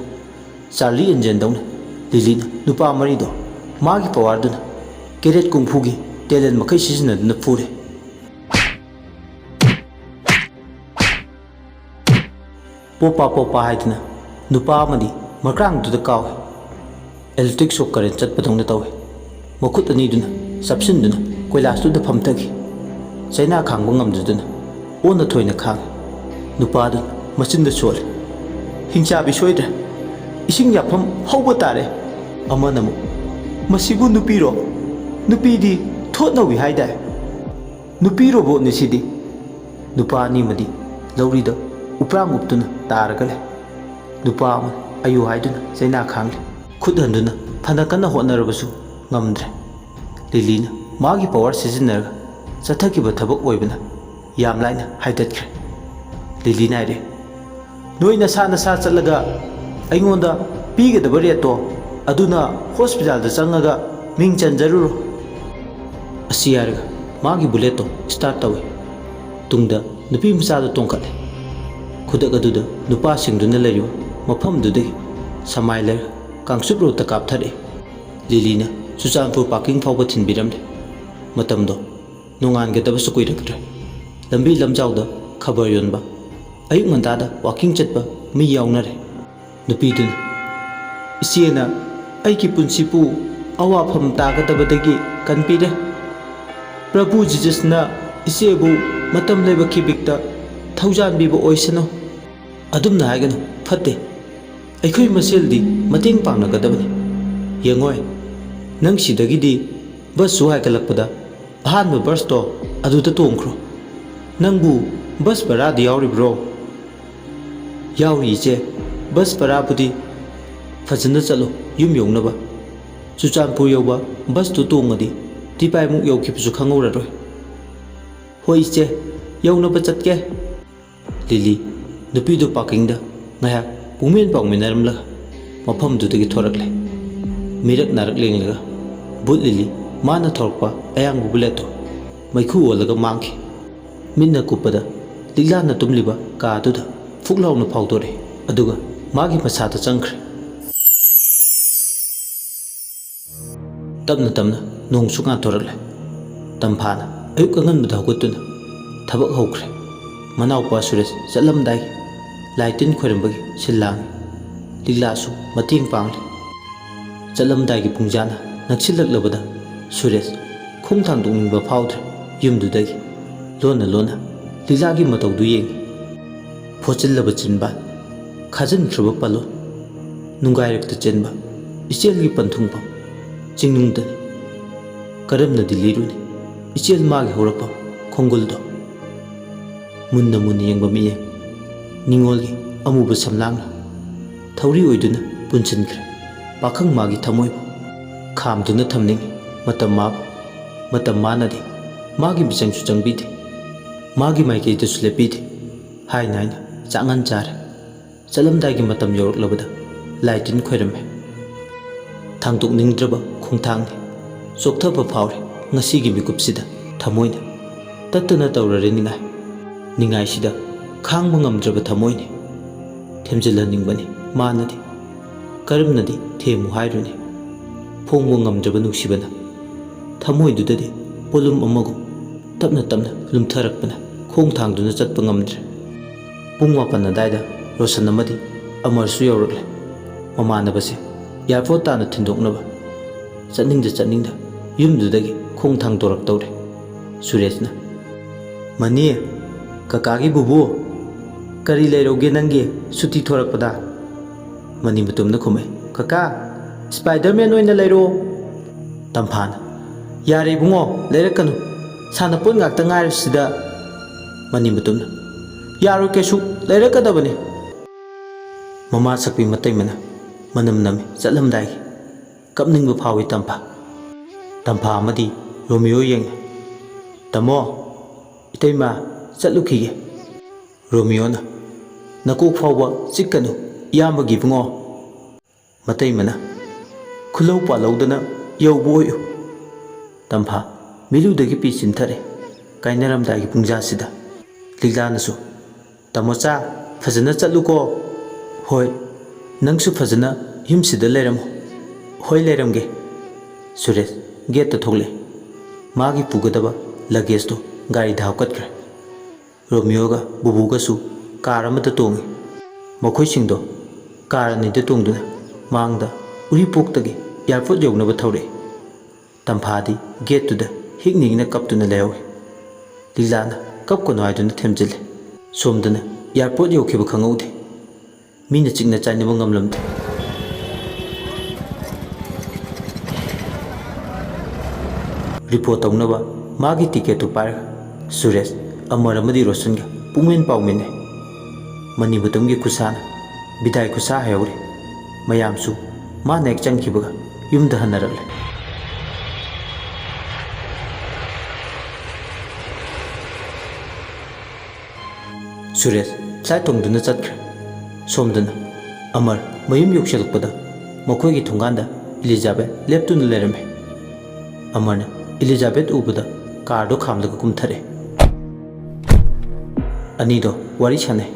ꯆꯥꯔꯂꯤ ꯑꯦꯟꯖꯦꯟꯗꯧꯅ ꯂꯤꯂꯤꯅ ꯅꯨꯄꯥ ꯃꯔꯤꯗꯣ ꯃꯥꯒꯤ ꯄꯋꯥꯔꯗꯨꯅ ꯀꯦꯔꯦꯠ ꯀꯨꯡꯐꯨꯒꯤ ꯇꯦꯂꯦꯟ ꯃꯈꯩ ꯁꯤꯖꯤꯟꯅꯗꯨꯅ ꯐꯨꯔꯦ꯫ ꯄꯣꯄꯥ ꯄꯣꯄꯥ ꯍꯥꯏꯗꯨꯅ ꯅꯨꯄꯥ ꯑꯃꯗꯤ ꯃꯀ꯭ꯔꯥꯡꯗꯨꯗ ꯀꯥꯎꯏ꯫ ꯏꯂꯦꯛꯇ꯭ꯔꯤꯛ ꯁꯣꯛ ꯀꯔꯦꯟ ꯆꯠꯄꯗꯧꯅ ꯇꯧꯏ꯫ ꯃꯈꯨꯠ ꯑꯅꯤꯗꯨꯅ ꯆꯞꯁꯤꯟꯗꯨꯅ ꯀꯣꯏꯂꯥꯁꯇꯨꯗ ꯐꯝꯊꯈꯤ꯫ ꯆꯩꯅꯥ ꯈꯥꯡꯕ ꯉꯝꯗꯗꯨꯅ ꯑꯣꯟꯅ ꯊꯣꯏꯅ ꯈꯥꯡꯉꯤ꯫ ꯅꯨꯄꯥꯗꯨꯅ ꯃꯆꯤꯟꯗ ꯁꯣꯜꯂꯤ, "ꯍꯤꯡꯆꯥꯕꯤ ꯁꯣꯏꯗ꯭ꯔꯦ꯫ ꯏꯁꯤꯡ ꯌꯥꯐꯝ ꯍꯧꯕ ꯇꯥꯔꯦ"꯫ ꯑꯃꯅ ꯑꯃꯨꯛ, "ꯃꯁꯤꯕꯨ ꯅꯨꯄꯤꯔꯣ? ꯅꯨꯄꯤꯗꯤ ꯊꯣꯠ ꯅꯧꯏ ꯍꯥꯏꯗꯥꯏ? ꯅꯨꯄꯤ ꯔꯣꯕꯣꯠꯅꯤ ꯁꯤꯗꯤ"꯫ ꯅꯨꯄꯥ ꯑꯅꯤꯃꯗꯤ ꯂꯧꯔꯤꯗ ꯎꯄ꯭ꯔꯥꯡ ꯎꯞꯇꯨꯅ ꯇꯥꯔꯒ ꯂꯩ꯫ ꯅꯨꯄꯥ ꯑꯃꯅ ꯑꯌꯨ ꯍꯥꯏꯗꯨꯅ ꯆꯩꯅꯥ ꯈꯥꯡꯂꯤ꯫ ꯈꯨꯠ ꯍꯟꯗꯨꯅ ꯐꯅ ꯀꯟꯅ ꯍꯣꯠꯅꯔꯕꯁꯨ ꯉꯝꯗ꯭ꯔꯦ꯫ ꯂꯤꯂꯤꯅ ꯃꯥꯒꯤ ꯄꯋꯥꯔ ꯁꯤꯖꯤꯟꯅꯔꯒ ꯆꯠꯊꯈꯤꯕ ꯊꯕꯛ ꯑꯣꯏꯕꯅ ꯌꯥꯝ ꯂꯥꯏꯅ ꯍꯥꯏꯗꯠꯈ꯭ꯔꯦ꯫ ꯂꯤꯂꯤꯅ ꯍꯥꯏꯔꯦ, "ꯅꯣꯏ ꯅꯁꯥ ꯅꯁꯥ ꯆꯠꯂꯒ ꯑꯩꯉꯣꯟꯗ ꯄꯤꯒꯗꯕ ꯔꯦꯠꯇꯣ ꯑꯗꯨꯅ ꯍꯣꯁꯄꯤꯇꯥꯜꯗ ꯆꯪꯉꯒ ꯃꯤꯡ ꯆꯟꯖꯔꯨꯔꯣ"꯫ ꯑꯁꯤ ꯍꯥꯏꯔꯒ ꯃꯥꯒꯤ ꯕꯨꯂꯦꯠꯇꯣ ꯁ꯭ꯇꯥꯔꯠ ꯇꯧꯏ꯫ ꯇꯨꯡꯗ ꯅꯨꯄꯤ ꯃꯆꯥꯗꯣ ꯇꯣꯡꯈꯠꯂꯦ꯫ ꯈꯨꯗꯛ ꯑꯗꯨꯗ ꯅꯨꯄꯥꯁꯤꯡꯗꯨꯅ ꯂꯩꯔꯤꯕ ꯃꯐꯝꯗꯨꯗꯒꯤ ꯁꯃꯥꯏ ꯂꯩꯔꯒ ꯀꯥꯡꯆꯨꯞ ꯔꯣꯗꯇ ꯀꯥꯞꯊꯔꯛꯏ꯫ ꯂꯤꯂꯤꯅ ꯆꯨꯔꯆꯥꯟꯄꯨꯔ ꯄꯥꯔꯀꯤꯡ ꯐꯥꯎꯕ ꯊꯤꯟꯕꯤꯔꯝꯂꯦ꯫ ꯃꯇꯝꯗꯣ ꯅꯣꯡꯉꯥꯟꯒꯗꯕꯁꯨ ꯀꯨꯏꯔꯛꯇ꯭ꯔꯦ꯫ ꯂꯝꯕꯤ ꯂꯝꯖꯥꯎꯗ ꯈꯕꯔ ꯌꯣꯟꯕ, ꯑꯌꯨꯛ ꯉꯟꯇꯥꯗ ꯋꯥꯀꯤꯡ ꯆꯠꯄ ꯃꯤ ꯌꯥꯎꯅꯔꯦ꯫ ꯅꯨꯄꯤꯗꯨꯅ, "ꯏꯆꯦꯅ ꯑꯩꯒꯤ ꯄꯨꯟꯁꯤꯕꯨ ꯑꯋꯥꯐꯝ ꯇꯥꯒꯗꯕꯗꯒꯤ ꯀꯟꯕꯤꯔꯦ꯫ ꯄ꯭ꯔꯚꯨ ꯖꯤꯖꯁꯅ ꯏꯆꯦꯕꯨ ꯃꯇꯝ ꯂꯩꯕ ꯈꯤꯕꯤꯛꯇ ꯊꯧꯖꯥꯟꯕꯤꯕ ꯑꯣꯏꯁꯅꯨ"꯫ ꯑꯗꯨꯝꯅ ꯍꯥꯏꯒꯅꯨ, ꯐꯠꯇꯦ꯫ ꯑꯩꯈꯣꯏ ꯃꯁꯦꯜꯗꯤ ꯃꯇꯦꯡ ꯄꯥꯡꯅꯒꯗꯕꯅꯤ꯫ ꯌꯦꯡꯉꯣꯏ, ꯅꯪ ꯁꯤꯗꯒꯤꯗꯤ ꯕꯁꯁꯨ ꯍꯥꯏꯒꯠꯂꯛꯄꯗ ꯑꯍꯥꯟꯕ ꯕꯁꯇꯣ ꯑꯗꯨꯗ ꯇꯣꯡꯈ꯭ꯔꯣ꯫ ꯅꯪꯕꯨ ꯕꯁ ꯚꯔꯥꯗꯤ ꯌꯥꯎꯔꯤꯕ꯭ꯔꯣ? ꯌꯥꯎꯔꯤ ꯏꯆꯦ, ꯕꯁ ꯚꯔꯥꯕꯨꯗꯤ꯫ ꯐꯖꯅ ꯆꯠꯂꯣ, ꯌꯨꯝ ꯌꯧꯅꯕ꯫ ꯆꯨꯔꯆꯥꯟꯄꯨꯔ ꯌꯧꯕ ꯕꯁꯇꯨ ꯇꯣꯡꯉꯗꯤ ꯇꯤꯄꯥꯏꯃꯨꯛ ꯌꯧꯈꯤꯕꯁꯨ ꯈꯪꯍꯧꯔꯔꯣꯏ꯫ ꯍꯣꯏ ꯏꯆꯦ, ꯌꯧꯅꯕ ꯆꯠꯀꯦ꯫ ꯂꯤꯂꯤ ꯅꯨꯄꯤꯗꯨ ꯄꯥꯔꯀꯤꯡꯗ ꯉꯥꯏꯍꯥꯛ ꯄꯨꯡꯃꯦꯟ ꯄꯥꯎꯃꯤꯟꯅꯔꯝꯂꯒ ꯃꯐꯝꯗꯨꯗꯒꯤ ꯊꯣꯔꯛꯂꯦ꯫ ꯃꯤꯔꯛ ꯅꯥꯔꯛ ꯂꯦꯡꯂꯒ ꯕꯨꯠ ꯂꯤꯂꯤ ꯃꯥꯅ ꯊꯧꯔꯛꯄ ꯑꯌꯥꯡꯕ ꯕꯨꯂꯦꯠꯇꯣ ꯃꯩꯈꯨ ꯑꯣꯜꯂꯒ ꯃꯥꯡꯈꯤ꯫ ꯃꯤꯠꯅ ꯀꯨꯞꯄꯗ ꯂꯤꯛꯂꯥꯅ ꯇꯨꯝꯂꯤꯕ ꯀꯥ ꯑꯗꯨꯗ ꯐꯨꯛ ꯂꯥꯎꯅ ꯐꯥꯎꯗꯣꯔꯛꯏ, ꯑꯗꯨꯒ ꯃꯥꯒꯤ ꯃꯁꯥꯗ ꯆꯪꯈ꯭ꯔꯦ꯫ ꯇꯞꯅ ꯇꯞꯅ ꯅꯣꯡꯁꯨ ꯉꯥꯟꯊꯣꯔꯛꯂꯦ꯫ ꯇꯝꯐꯥꯅ ꯑꯌꯨꯛ ꯑꯉꯟꯕꯗ ꯍꯧꯒꯠꯇꯨꯅ ꯊꯕꯛ ꯍꯧꯈ꯭ꯔꯦ꯫ ꯃꯅꯥꯎꯄꯥ ꯁꯨꯔꯦꯁ ꯆꯠꯂꯝꯗꯥꯏꯒꯤ ꯂꯥꯏ ꯇꯤꯟ ꯈꯣꯏꯔꯝꯕꯒꯤ ꯁꯤꯜ ꯂꯥꯡꯉꯤ꯫ ꯂꯤꯛꯂꯥꯁꯨ ꯃꯇꯦꯡ ꯄꯥꯡꯂꯤ꯫ ꯆꯠꯂꯝꯗꯥꯏꯒꯤ ꯄꯨꯡꯖꯥꯅ ꯅꯛꯁꯤꯜꯂꯛꯂꯕꯗ ꯁꯨꯔꯦꯁ ꯈꯣꯡ ꯊꯥꯡꯗꯣꯛꯅꯤꯡꯕ ꯐꯥꯎꯗ꯭ꯔꯦ ꯌꯨꯝꯗꯨꯗꯒꯤ꯫ ꯂꯣꯟꯅ ꯂꯣꯟꯅ ꯂꯤꯛꯂꯥꯒꯤ ꯃꯇꯧꯗꯨ ꯌꯦꯡꯉꯤ꯫ ꯐꯣꯠꯆꯤꯜꯂꯕ ꯆꯤꯟꯕꯥꯜ, ꯈꯥꯖꯤꯟꯈ꯭ꯔꯕ ꯄꯥꯂꯣꯟ, ꯅꯨꯡꯒꯥꯏꯔꯛꯇ ꯆꯦꯟꯕ ꯏꯆꯦꯜꯒꯤ ꯄꯟꯊꯨꯡꯐꯝ ꯆꯤꯡꯅꯨꯡꯗꯅꯤ꯫ ꯀꯔꯝꯅꯗꯤ ꯂꯤꯔꯨꯅꯤ ꯏꯆꯦꯜ ꯃꯥꯒꯤ ꯍꯧꯔꯛꯐꯝ ꯈꯣꯡꯒꯨꯜꯗꯣ? ꯃꯨꯟꯅ ꯃꯨꯟꯅ ꯌꯦꯡꯕ ꯃꯤꯠꯌꯦꯡ ꯅꯤꯉꯣꯜꯒꯤ ꯑꯃꯨꯕ ꯁꯝꯂꯥꯡꯅ ꯊꯧꯔꯤ ꯑꯣꯏꯗꯨꯅ ꯄꯨꯟꯁꯤꯟꯈ꯭ꯔꯦ ꯄꯥꯈꯪ ꯃꯥꯒꯤ ꯊꯃꯣꯏꯕꯨ꯫ ꯈꯥꯝꯗꯨꯅ ꯊꯝꯅꯤꯡꯉꯤ ꯃꯇꯝ ꯃꯥꯕꯨ꯫ ꯃꯇꯝ ꯃꯥꯅꯗꯤ ꯃꯥꯒꯤ ꯃꯤꯆꯪꯁꯨ ꯆꯪꯕꯤꯗꯦ, ꯃꯥꯒꯤ ꯃꯥꯏꯀꯩꯗꯁꯨ ꯂꯦꯞꯄꯤꯗꯦ꯫ ꯍꯥꯏꯅ ꯍꯥꯏꯅ ꯆꯥꯛꯉꯟ ꯆꯥꯔꯦ꯫ ꯆꯠꯂꯝꯗꯥꯏꯒꯤ ꯃꯇꯝ ꯌꯧꯔꯛꯂꯕꯗ ꯂꯥꯏ ꯇꯤꯟ ꯈꯣꯏꯔꯝꯃꯦ꯫ ꯊꯥꯡꯗꯣꯛꯅꯤꯡꯗ꯭ꯔꯕ ꯈꯣꯡꯊꯥꯡꯅꯤ꯫ ꯆꯣꯛꯊꯕ ꯐꯥꯎꯔꯦ ꯉꯁꯤꯒꯤ ꯃꯤꯀꯨꯞꯁꯤꯗ ꯊꯃꯣꯏꯅ꯫ ꯇꯠꯇꯅ ꯇꯧꯔꯔꯦ ꯅꯤꯡꯉꯥꯏ꯫ ꯅꯤꯡꯉꯥꯏꯁꯤꯗ ꯈꯥꯡꯕ ꯉꯝꯗ꯭ꯔꯕ ꯊꯃꯣꯏꯅꯤ꯫ ꯊꯦꯝꯖꯤꯜꯍꯟꯅꯤꯡꯕꯅꯤ ꯃꯥꯅꯗꯤ꯫ ꯀꯔꯝꯅꯗꯤ ꯊꯦꯝꯃꯨ ꯍꯥꯏꯔꯨꯅꯤ? ꯐꯣꯡꯕ ꯉꯝꯗ꯭ꯔꯕ ꯅꯨꯡꯁꯤꯕꯅ ꯊꯃꯣꯏꯗꯨꯗꯗꯤ ꯄꯣꯠꯂꯨꯝ ꯑꯃꯒꯨꯝ ꯇꯞꯅ ꯇꯞꯅ ꯂꯨꯝꯊꯔꯛꯄꯅ ꯈꯣꯡ ꯊꯥꯡꯗꯨꯅ ꯆꯠꯄ ꯉꯝꯗ꯭ꯔꯦ꯫ ꯄꯨꯡ ꯃꯥꯄꯟ ꯑꯗꯥꯏꯗ ꯔꯣꯁꯟ ꯑꯃꯗꯤ ꯑꯃꯔꯁꯨ ꯌꯧꯔꯛꯂꯦ꯫ ꯃꯃꯥꯟꯅꯕꯁꯦ ꯑꯦꯌꯥꯔꯄꯣꯔꯠ ꯇꯥꯟꯅ ꯊꯤꯟꯗꯣꯛꯅꯕ ꯆꯠꯅꯤꯡꯗ ꯆꯠꯅꯤꯡꯗ ꯌꯨꯝꯗꯨꯗꯒꯤ ꯈꯣꯡ ꯊꯥꯡꯗꯣꯔꯛꯇꯧꯔꯦ꯫ ꯁꯨꯔꯦꯁꯅ, "ꯃꯅꯤ, ꯀꯀꯥꯒꯤ ꯕꯨꯕꯨ, ꯀꯔꯤ ꯂꯩꯔꯧꯒꯦ ꯅꯪꯒꯤ ꯁꯨꯇꯤ ꯊꯣꯔꯛꯄꯗ?" ꯃꯅꯤ ꯃꯇꯣꯝꯅ ꯈꯨꯝꯃꯦ, "ꯀꯀꯥ, ꯁ꯭ꯄꯥꯏꯗꯔꯃꯦꯟ ꯑꯣꯏꯅ ꯂꯩꯔꯣ?" ꯇꯝꯐꯥꯅ, "ꯌꯥꯔꯦ ꯏꯕꯨꯡꯉꯣ, ꯂꯩꯔꯛꯀꯅꯨ꯫ ꯁꯥꯟꯅꯄꯣꯠ ꯉꯥꯛꯇ ꯉꯥꯏꯔꯁꯤꯗ꯫" ꯃꯅꯤ ꯃꯇꯣꯝꯅ, "ꯌꯥꯔꯣꯏ ꯀꯩꯁꯨ, ꯂꯩꯔꯛꯀꯗꯕꯅꯤ꯫" ꯃꯃꯥ ꯁꯛꯄꯤ ꯃꯇꯩꯃꯅ ꯃꯅꯝ ꯅꯝꯃꯤ ꯆꯠꯂꯝꯗꯥꯏꯒꯤ꯫ ꯀꯞꯅꯤꯡꯕ ꯐꯥꯎꯏ ꯇꯝꯐꯥ꯫ ꯇꯝꯐꯥ ꯑꯃꯗꯤ ꯔꯣꯃꯤꯌꯣ ꯌꯦꯡꯉꯤ꯫ "ꯇꯥꯃꯣ, ꯏꯇꯩꯃ, ꯆꯠꯂꯨꯈꯤꯒꯦ꯫" ꯔꯣꯃꯤꯌꯣꯅ, "ꯅꯀꯣꯛ ꯐꯥꯎꯕ ꯆꯤꯛꯀꯅꯨ, ꯏꯌꯥꯝꯕꯒꯤ ꯏꯕꯨꯡꯉꯣ꯫" ꯃꯇꯩꯃꯅ, "ꯈꯨꯜꯂꯧ ꯄꯥꯜꯂꯧꯗꯅ ꯌꯧꯕ ꯑꯣꯏꯌꯨ꯫" ꯇꯝꯐꯥ ꯃꯤꯔꯨꯗꯒꯤ ꯄꯤ ꯆꯤꯟꯊꯔꯦ꯫ ꯀꯥꯏꯅꯔꯝꯗꯥꯏꯒꯤ ꯄꯨꯡꯖꯥꯁꯤꯗ꯫ ꯂꯤꯛꯂꯥꯅꯁꯨ, "ꯇꯥꯃꯣꯆꯥ, ꯐꯖꯅ ꯆꯠꯂꯨꯀꯣ꯫" "ꯍꯣꯏ, ꯅꯪꯁꯨ ꯐꯖꯅ ꯌꯨꯝꯁꯤꯗ ꯂꯩꯔꯝꯃꯨ꯫" "ꯍꯣꯏ, ꯂꯩꯔꯝꯒꯦ꯫" ꯁꯨꯔꯦꯁ ꯒꯦꯠꯇ ꯊꯣꯛꯂꯛꯑꯦ꯫ ꯃꯥꯒꯤ ꯄꯨꯒꯗꯕ ꯂꯒꯦꯖꯇꯨ ꯒꯥꯔꯤꯗ ꯍꯥꯞꯀꯠꯈ꯭ꯔꯦ꯫ ꯔꯣꯃꯤꯌꯣꯒ ꯕꯨꯕꯨꯒꯁꯨ ꯀꯥꯔ ꯑꯃꯗ ꯇꯣꯡꯉꯤ꯫ ꯃꯈꯣꯏꯁꯤꯡꯗꯣ ꯀꯥꯔ ꯑꯅꯤꯗ ꯇꯣꯡꯗꯨꯅ ꯃꯥꯡꯗ ꯎꯔꯤꯄꯣꯛꯇꯒꯤ ꯑꯦꯌꯥꯔꯄꯣꯔꯠ ꯌꯧꯅꯕ ꯊꯧꯔꯛꯏ꯫ ꯇꯝꯐꯥꯗꯤ ꯒꯦꯠꯇꯨꯗ ꯍꯤꯛ ꯅꯤꯛꯅ ꯀꯞꯇꯨꯅ ꯂꯩꯍꯧꯏ꯫ ꯂꯤꯂꯥꯅ ꯀꯞꯀꯅꯨ ꯍꯥꯏꯗꯨꯅ ꯊꯦꯝꯖꯤꯜꯂꯤ꯫ ꯁꯣꯝꯗꯅ ꯑꯦꯌꯥꯔꯄꯣꯔꯠ ꯌꯧꯈꯤꯕ ꯈꯪꯍꯧꯗꯦ꯫ ꯃꯤꯅ ꯆꯤꯛꯅ ꯆꯥꯏꯅꯕ ꯉꯝꯂꯝꯗꯦ꯫ ꯔꯤꯄꯣꯔꯠ ꯇꯧꯅꯕ ꯃꯥꯒꯤ ꯇꯤꯀꯦꯠꯇꯨ ꯄꯥꯏꯔꯒ ꯁꯨꯔꯦꯁ, ꯑꯃꯔ ꯑꯃꯗꯤ ꯔꯣꯁꯟꯒ ꯄꯨꯡꯃꯦꯟ ꯄꯥꯎꯃꯤꯟꯅꯩ꯫ ꯃꯅꯤꯃꯨꯇꯝꯒꯤ ꯈꯨꯁꯥꯅ ꯕꯤꯗꯥꯏ ꯈꯨꯁꯥ ꯍꯥꯏꯍꯧꯔꯤ꯫ ꯃꯌꯥꯝꯁꯨ ꯃꯥꯅ ꯍꯦꯛ ꯆꯪꯈꯤꯕꯒ ꯌꯨꯝꯗ ꯍꯟꯅꯔꯛꯂꯦ꯫ ꯁꯨꯔꯦꯁ ꯐ꯭ꯂꯥꯏꯠ ꯇꯣꯡꯗꯨꯅ ꯆꯠꯈ꯭ꯔꯦ꯫ ꯁꯣꯝꯗꯅ ꯑꯃꯔ ꯃꯌꯨꯝ ꯌꯧꯁꯤꯜꯂꯛꯄꯗ ꯃꯈꯣꯏꯒꯤ ꯊꯣꯡꯒꯥꯟꯗ ꯏꯂꯤꯖꯥꯕꯦꯠ ꯂꯦꯞꯇꯨꯅ ꯂꯩꯔꯝꯃꯤ꯫ ꯑꯃꯔꯅ ꯏꯂꯤꯖꯥꯕꯦꯠ ꯎꯕꯗ ꯀꯥꯔꯗꯣ ꯈꯥꯝꯂꯒ ꯀꯨꯝꯊꯔꯛꯑꯦ꯫ ꯑꯅꯤꯗꯣ ꯋꯥꯔꯤ ꯁꯥꯟꯅꯩ꯫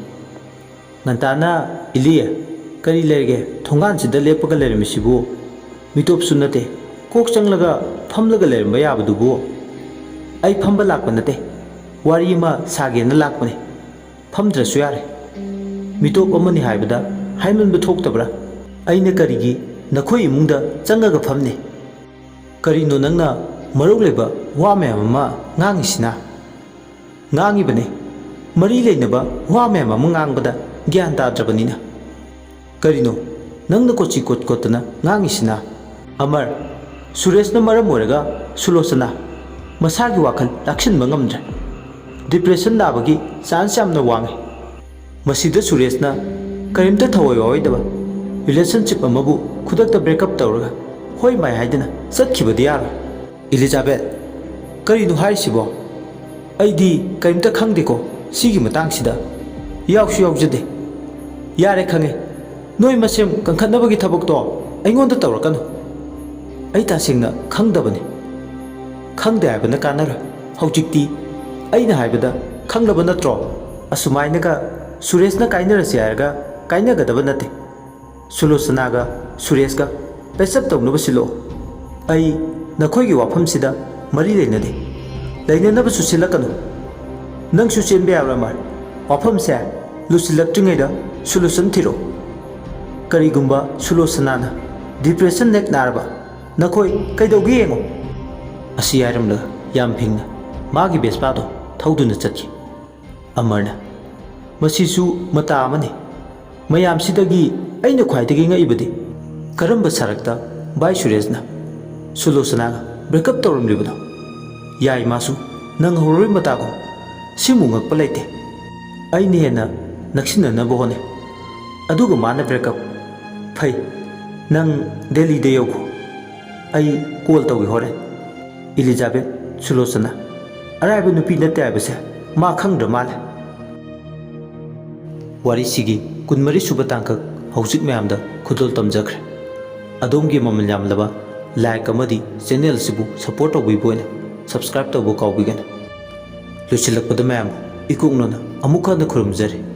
ꯉꯟꯇꯥꯅ, "ꯏꯂꯤ, ꯀꯔꯤ ꯂꯩꯔꯒꯦ? ꯊꯣꯡꯒꯥꯟꯁꯤꯗ ꯂꯦꯞꯄꯒ ꯂꯩꯔꯝꯃꯤꯁꯤꯕꯨ? ꯃꯤꯇꯣꯞꯁꯨ ꯅꯠꯇꯦ, ꯀꯣꯛ ꯆꯪꯂꯒ ꯐꯝꯂꯒ ꯂꯩꯔꯝꯕ ꯌꯥꯕꯗꯨꯕꯨ?" "ꯑꯩ ꯐꯝꯕ ꯂꯥꯛꯄ ꯅꯠꯇꯦ, ꯋꯥꯔꯤ ꯑꯃ ꯁꯥꯒꯦꯅ ꯂꯥꯛꯄꯅꯦ꯫ ꯐꯝꯗ꯭ꯔꯁꯨ ꯌꯥꯔꯦ꯫ ꯃꯤꯇꯣꯞ ꯑꯃꯅꯤ ꯍꯥꯏꯕꯗ ꯍꯥꯏꯃꯟꯕ ꯊꯣꯛꯇꯕ꯭ꯔꯥ? ꯑꯩꯅ ꯀꯔꯤꯒꯤ ꯅꯈꯣꯏ ꯏꯃꯨꯡꯗ ꯆꯪꯉꯒ ꯐꯝꯅꯤ? ꯀꯔꯤꯅꯣ ꯅꯪꯅ ꯃꯔꯧ ꯂꯩꯕ ꯋꯥ ꯃꯌꯥꯝ ꯑꯃ ꯉꯥꯡꯉꯤꯁꯤꯅ?" "ꯉꯥꯡꯉꯤꯕꯅꯦ꯫ ꯃꯔꯤ ꯂꯩꯅꯕ ꯋꯥ ꯃꯌꯥꯝ ꯑꯃ ꯉꯥꯡꯕꯗ ꯒ꯭ꯌꯥꯟ ꯇꯥꯗ꯭ꯔꯕꯅꯤꯅ꯫ ꯀꯔꯤꯅꯣ ꯅꯪꯅ ꯀꯣꯆꯤ ꯀꯣꯠ ꯀꯣꯠꯇꯅ ꯉꯥꯡꯉꯤꯁꯤꯅ?" "ꯑꯃꯔ, ꯁꯨꯔꯦꯁꯅ ꯃꯔꯝ ꯑꯣꯏꯔꯒ ꯁꯨꯂꯣꯆꯅꯥ ꯃꯁꯥꯒꯤ ꯋꯥꯈꯜ ꯂꯥꯛꯁꯤꯟꯕ ꯉꯝꯗ꯭ꯔꯦ꯫ ꯗꯤꯄ꯭ꯔꯦꯁꯟ ꯅꯥꯕꯒꯤ ꯆꯥꯟꯁ ꯌꯥꯝꯅ ꯋꯥꯡꯉꯤ꯫ ꯃꯁꯤꯗ ꯁꯨꯔꯦꯁꯅ ꯀꯔꯤꯝꯇ ꯊꯋꯥꯏ ꯌꯥꯎꯔꯣꯏꯗꯕ ꯔꯤꯂꯦꯁꯟꯁꯤꯞ ꯑꯃꯕꯨ ꯈꯨꯗꯛꯇ ꯕ꯭ꯔꯦꯛꯑꯞ ꯇꯧꯔꯒ ꯍꯣꯏ ꯃꯥꯏ ꯍꯥꯏꯗꯅ ꯆꯠꯈꯤꯕꯗꯤ ꯌꯥꯔꯣꯏ꯫" "ꯏꯂꯤꯖꯥꯕꯦꯠ, ꯀꯔꯤꯅꯣ ꯍꯥꯏꯔꯤꯁꯤꯕꯣ? ꯑꯩꯗꯤ ꯀꯔꯤꯝꯇ ꯈꯪꯗꯦꯀꯣ ꯁꯤꯒꯤ ꯃꯇꯥꯡꯁꯤꯗ꯫ ꯌꯥꯎꯁꯨ ꯌꯥꯎꯖꯗꯦ꯫ ꯌꯥꯔꯦ, ꯈꯪꯉꯦ꯫ ꯅꯣꯏ ꯃꯁꯦꯝ ꯀꯟꯈꯠꯅꯕꯒꯤ ꯊꯕꯛꯇꯣ ꯑꯩꯉꯣꯟꯗ ꯇꯧꯔꯛꯀꯅꯨ꯫ ꯑꯩ ꯇꯁꯦꯡꯅ ꯈꯪꯗꯕꯅꯤ꯫" "ꯈꯪꯗꯦ ꯍꯥꯏꯕꯅ ꯀꯥꯟꯅꯔꯣꯏ꯫ ꯍꯧꯖꯤꯛꯇꯤ ꯑꯩꯅ ꯍꯥꯏꯕꯗ ꯈꯪꯂꯕ ꯅꯠꯇ꯭ꯔꯣ? ꯑꯁꯨꯃꯥꯏꯅꯒ ꯁꯨꯔꯦꯁꯅ ꯀꯥꯏꯅꯔꯁꯤ ꯍꯥꯏꯔꯒ ꯀꯥꯏꯅꯒꯗꯕ ꯅꯠꯇꯦ꯫ ꯁꯨꯂꯣꯆꯅꯥꯒ ꯁꯨꯔꯦꯁꯀ ꯄꯦꯆꯞ ꯇꯧꯅꯕ ꯁꯤꯜꯂꯛꯑꯣ꯫ ꯑꯩ ꯅꯈꯣꯏꯒꯤ ꯋꯥꯐꯝꯁꯤꯗ ꯃꯔꯤ ꯂꯩꯅꯗꯦ꯫ ꯂꯩꯅꯅꯕꯁꯨ ꯁꯤꯜꯂꯛꯀꯅꯨ꯫ ꯅꯪꯁꯨ ꯆꯦꯟꯕ ꯌꯥꯔꯣꯏ, ꯑꯃꯔ꯫ ꯋꯥꯐꯝꯁꯦ ꯂꯨꯁꯤꯜꯂꯛꯇ꯭ꯔꯤꯉꯩꯗ ꯁꯣꯂꯨꯁꯟ ꯊꯤꯔꯛꯑꯣ꯫ ꯀꯔꯤꯒꯨꯝꯕ ꯁꯨꯂꯣꯆꯅꯥꯅ ꯗꯤꯄ꯭ꯔꯦꯁꯟ ꯅꯦꯛ ꯅꯥꯔꯕ ꯅꯈꯣꯏ ꯀꯩꯗꯧꯒꯦ ꯌꯦꯡꯉꯣ꯫ ꯑꯁꯤ ꯍꯥꯏꯔꯝꯂꯒ ꯌꯥꯝ ꯐꯤꯡꯅ ꯃꯥꯒꯤ ꯕꯦꯁꯄꯥꯗꯣ ꯊꯧꯗꯨꯅ ꯆꯠꯈꯤ꯫ ꯑꯃꯔꯅ, "ꯃꯁꯤꯁꯨ ꯃꯇꯥ ꯑꯃꯅꯤ꯫ ꯃꯌꯥꯝꯁꯤꯗꯒꯤ ꯑꯩꯅ ꯈ꯭ꯋꯥꯏꯗꯒꯤ ꯉꯛꯏꯕꯗꯤ ꯀꯔꯝꯕ ꯁꯔꯛꯇ ꯚꯥꯏ ꯁꯨꯔꯦꯁꯅ ꯁꯨꯂꯣꯆꯅꯥꯒ ꯕ꯭ꯔꯦꯛꯑꯞ ꯇꯧꯔꯝꯂꯤꯕꯅꯣ? ꯌꯥꯏ, ꯃꯥꯁꯨ ꯅꯪꯍꯧꯔꯣꯏ ꯃꯇꯥꯒꯨꯝ꯫ ꯁꯤꯃꯨꯛ ꯉꯛꯄ ꯂꯩꯇꯦ꯫ ꯑꯩꯅ ꯍꯦꯟꯅ ꯅꯛꯁꯤꯟꯅꯅꯕ ꯍꯣꯠꯅꯩ꯫ ꯑꯗꯨꯒ ꯃꯥꯅ ꯕ꯭ꯔꯦꯛꯑꯞ꯫ ꯐꯩ, ꯅꯪ ꯗꯦꯜꯂꯤꯗ ꯌꯧꯈꯣ꯫ ꯑꯩ ꯀꯣꯜ ꯇꯧꯒꯦ ꯍꯣꯔꯦꯟ꯫" ꯏꯂꯤꯖꯥꯕꯦꯠ, ꯁꯨꯂꯣꯆꯅꯥ, ꯑꯔꯥꯏꯕ ꯅꯨꯄꯤ ꯅꯠꯇꯦ ꯍꯥꯏꯕꯁꯦ ꯃꯥ ꯈꯪꯗ꯭ꯔ ꯃꯥꯜꯂꯦ꯫ ꯋꯥꯔꯤꯁꯤꯒꯤ ꯀꯨꯟꯃꯔꯤ ꯁꯨꯕ ꯇꯥꯡꯀꯛ ꯍꯧꯖꯤꯛ ꯃꯌꯥꯝꯗ ꯈꯨꯗꯣꯜ ꯇꯝꯖꯈ꯭ꯔꯦ꯫ ꯑꯗꯣꯝꯒꯤ ꯃꯃꯜ ꯌꯥꯝꯂꯕ ꯂꯥꯏꯛ ꯑꯃꯗꯤ ꯆꯦꯅꯦꯜ ꯑꯁꯤꯕꯨ ꯁꯄꯣꯔꯠ ꯇꯧꯕꯤꯕ ꯑꯣꯏꯅ ꯁꯕꯁꯀ꯭ꯔꯥꯏꯕ ꯇꯧꯕ ꯀꯥꯎꯕꯤꯒꯅꯨ꯫ ꯂꯣꯏꯁꯤꯜꯂꯛꯄꯗ ꯃꯌꯥꯝꯕꯨ ꯏꯀꯣꯛꯅꯅ ꯑꯃꯨꯛ ꯍꯟꯅ ꯈꯨꯔꯨꯝꯖꯔꯤ꯫